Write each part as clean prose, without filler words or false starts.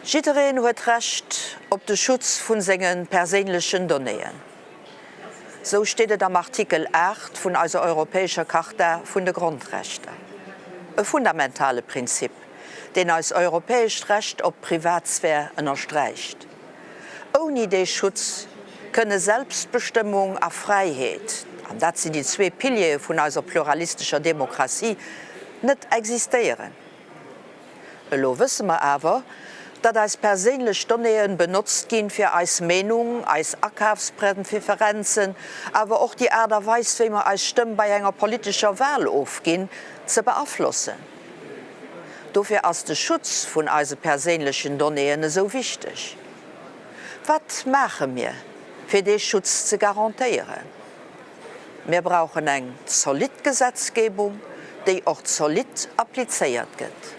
Jiddereen huet Recht op de Schutz vun senge perséinlechen Donnéeën. Sou steet et am Artikel 8 vun eiser europäescher Charta vun de Grondrechter. E fundamentale Prinzip, deen eis europäescht Recht op d'Privatsphär ënnersträicht. Ouni dee Schutz kënne Selbstbestëmmung a Fräiheet, an dat sinn déi zwee Piliere vun eiser pluralistescher Demokratie, net existéieren. Elo wësse mer awer, datt eis perséinlech Donnéeën benotzt ginn, fir eis Meenung, eis Akafspreferenzen, awer och déi Aart a Weis, wéi mer eis Stëmm bei enger politescher Wal ofginn, ze beaflossen. Dofir ass de Schutz vun eise perséinlechen Donnéeën esou wichteg. Wat maache mir, fir dee Schutz ze garantéieren? Mir brauchen eng zolidd Gesetzgebung, déi och zolidd applizéiert gëtt.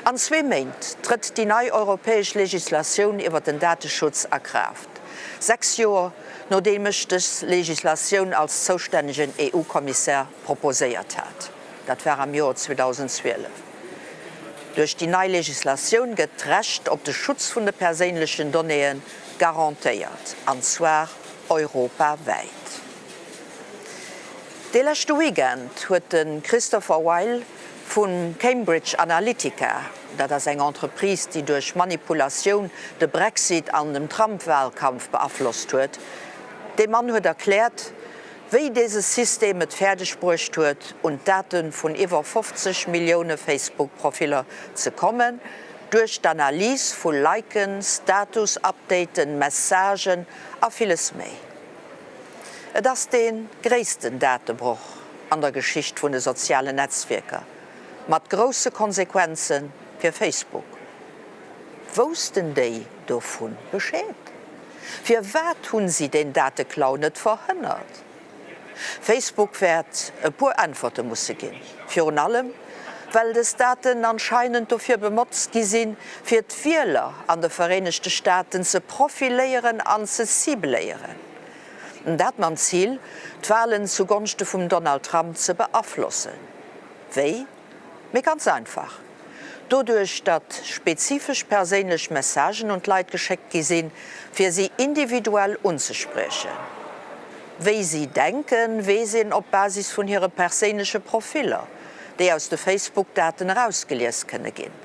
An zwee Méint trëtt déi nei europäesch Legislatioun iwwer den Dateschutz a Kraaft, sechs Joer nodeem ech dës Legislatioun als zoustännegen EU-Kommissär proposéiert hat. Dat war am Joer 2012. Duerch déi nei Legislatioun gëtt d'Recht op de Schutz vun de perséinlechen Donnéeë garantéiert, an zwar europawäit. Dee leschte Weekend huet de Christopher Weil vu Cambridge Analytica, dat ass eng Entreprise, déi duerch Manipulatioun de Brexit an dem Trump-Wahlkampf beaflosst huet, dee Mann huet erkläert, wéi dese System et fäerdeg bruecht huet, un d'Date vun iwwer 50 Millioune Facebook-Profiller ze kommen, duerch d'Analys vu Liken, Status-Updaten, Messagen a villes méi. Et ass dee gréissten Datebroch an der Geschicht vun de sozialen Netzwierker, mat grousse Konsequenze fir Facebook. Woussten déi dovu Bescheed? Firwat hunn si deen Dateklau net verhënnert? Facebook wäert e puer Äntwerte musse ginn, virun allem well des Daten anscheinend dofir bemotzt gi sinn, fir d'Wieler an de Vereenegte Staaten ze profiléieren an ze cibléieren. Dat mam Zil, d'Walen zu Gonschte vum Donald Trump ze beaflossen. Wéi? Mee ganz einfach, doduerch datt spezifesch perséinlech Messagen un d'Leit geschéckt gi sinn, fir si individuell unzespriechen. Wéi si denken, weess een op Basis vun hire perséinleche Profiller, déi aus de Facebook-Daten erausgelies kënne ginn.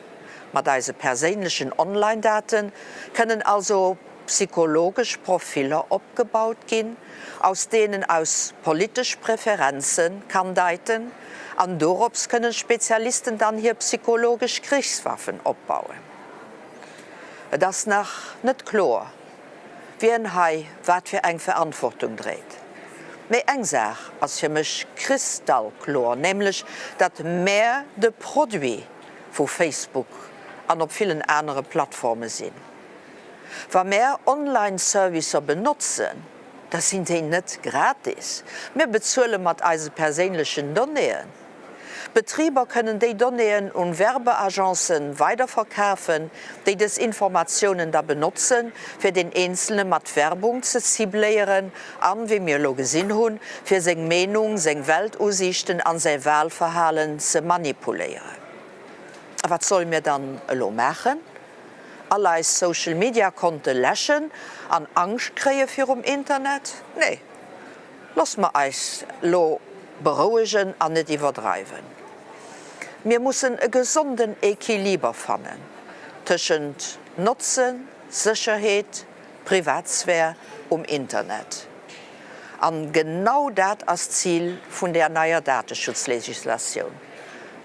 Mat eise perséinlechen Online-Date kënnen also psychologesch Profiller opgebaut ginn, aus deenen aus politesch Preferenze kann deiten, an dorops kënnen d'Spezialisten dann hir psychologesch Krichswaffen opbauen. Et ass nach net kloer, wien hei wat fir eng Verantwortung dréit. Mee eng Saach ass fir mech kristallkloer, nämlech datt mär de Produit vu Facebook an op villen anere Plattforme sinn. Wa mär Online-Servicer benotzen, da sinn déi net gratis. Mir bezuele mat eise perséinlechen Donnéeën. Betriber kënnen déi Donnéeën un Werbeagencen weiderverkafen, déi dës Informatiounen da benotzen, fir den Eenzelne mat Werbung ze cibléieren an, wéi mir elo gesinn hunn, fir seng Meenung, seng Weltusiichten an säi Wahlverhalen ze manipuléieren. A wat solle mir dann elo maachen? All eis Social Media Konte läschen an Angscht kréie virum Internet? Nee, loosse mer eis lo berouegen an net iwwerdreiwen. Mir mussen e gesonden Equiliber fannen tëschent Notzen, Sécherheet, Privatsphär um Internet. An genau dat ass d'Zil vun där neier Dateschutzlegislatioun,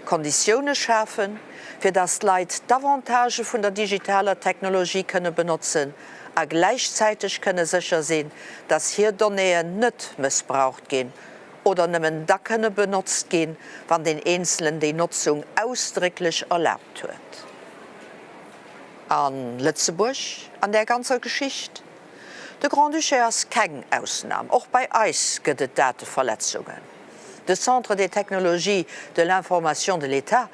Konditioune schafen, fir dass d'Leit d'Avantagë vun der digitaler Technologie kënne benotzen a gläichzäiteg kënne sécher sinn, dass hir Donnéeën net mëssbraucht ginn oder nëmmen da kënne benotzt ginn, wann deen Eenzelen déi Notzung ausdrécklech erlaabt huet. A Lëtzebuerg an där ganzer Geschicht? De Grand-Duché ass keng Ausnam, och bei eis gëtt et Dateverletzungen. De Centre des technologies de l'information de l'État,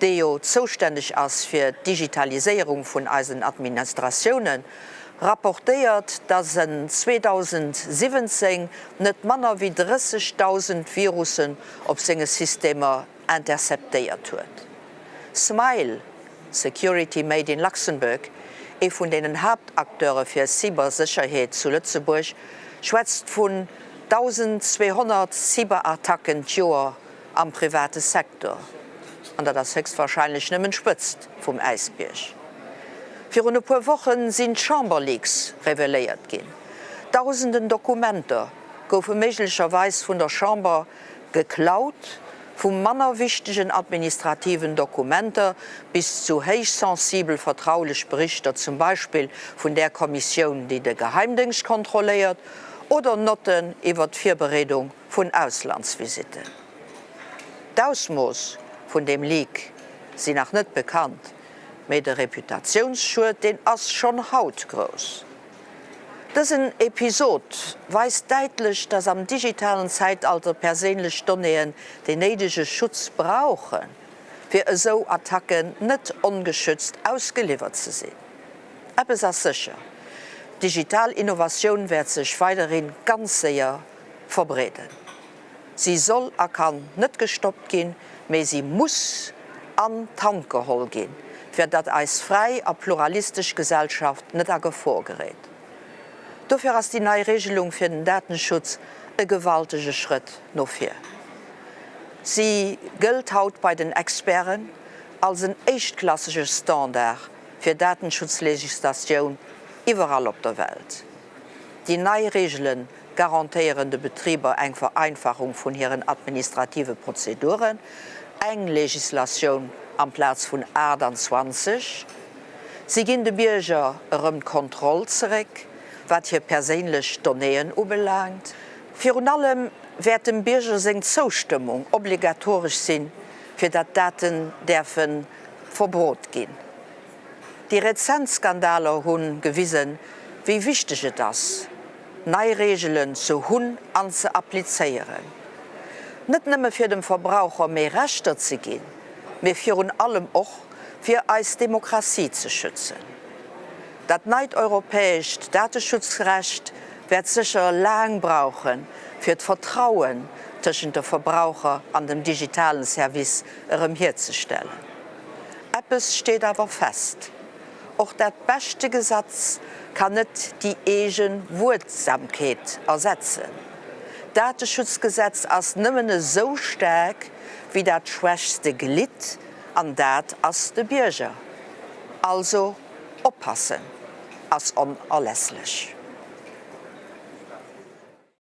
dee jo zoustänneg ass fir d'Digitaliséierung vun eisen Administratiounen, rapportéiert, datt en 2017 net manner wéi 30.000 Virussen op senge Systemer interceptéiert huet. Smile, Security made in Luxembourg. ee vun deenen Haaptacteure fir Cybersécherheet zu Lëtzebuerg, schwätzt vun 1.200 Cyberattacken d'Joer am private Secteur. An dat ass héchstwarscheinlech nëmmen d'Spëtzt vum Äisbierg. Virun e puer Woche sinn d'Chamberleaks reveléiert ginn. Dausenden Dokumenter goufe méiglecherweis vun der Chamber geklaut, vu manner wichtegen administrativen Dokumenter bis zu héichsensibel vertraulech Berichter, zum Beispill vun där Kommissioun, déi de Geheimdéngscht kontrolléiert, oder Notten iwwer d'Virbereedung vun Auslandsvisitten. D'Ausmooss vun deem Leak sinn nach net bekannt, mee de Reputatiounsschued, deen ass schonn haut grouss. Dësen Episod weist däitlech, dass am digitalen Zäitalter perséinlech Donnéeën den néidege Schutz brauchen, fir esou Attacken net ongeschützt ausgeliwwert ze sinn. Eppes ass sécher, D'digital Innovatioun wäert sech weiderhi ganz séier verbreeden. Si soll a kann net gestoppt ginn, mee si muss an d'Hand geholl ginn, fir datt eis fräi a pluralistesch Gesellschaft net a Gefor geréit. Dofir ass déi nei Regelung fir den Datenschutz e gewaltege Schrëtt no vir. Si gëllt haut bei den Experten als en éischtklassege Standard fir Datenschutzlegislatioun iwwerall op der Welt. Déi nei Reegele garantéieren de Betriber eng Vereinfachung vun hiren administrative Prozeduren, eng Legislatioun amplaz vun 28. Si ginn de Bierger erëm d'Kontroll zeréck, wat hir perséinlech Donnéeën ubelaangt. Virun allem wäert dem Bierger seng Zoustëmmung obligatoresch sinn, fir datt Daten däerfe verbrot ginn. Déi rezent Skandaler hu gewisen, wéi wichteg et ass, nei Reegelen ze hunn an ze applizéieren. Net nëmme fir dem Verbraucher méi Rechter ze ginn, mee virun allem och fir eis Demokratie ze schützen. Dat neit europäescht Dateschutzrecht wäert sécher laang brauchen, fir d'Vertrauen tëschent de Verbraucher an dem digitalen Service erëm hierzestellen. Eppes steet awer fest, Och dat beschte Gesetz kann net déi eege Wuertsamkeet ersetzen. D'Dateschutzgesetz ass nëmmen esou staark wéi dat schwächste Glidd, an dat ass de Bierger. Also oppassen ass onerlässlech.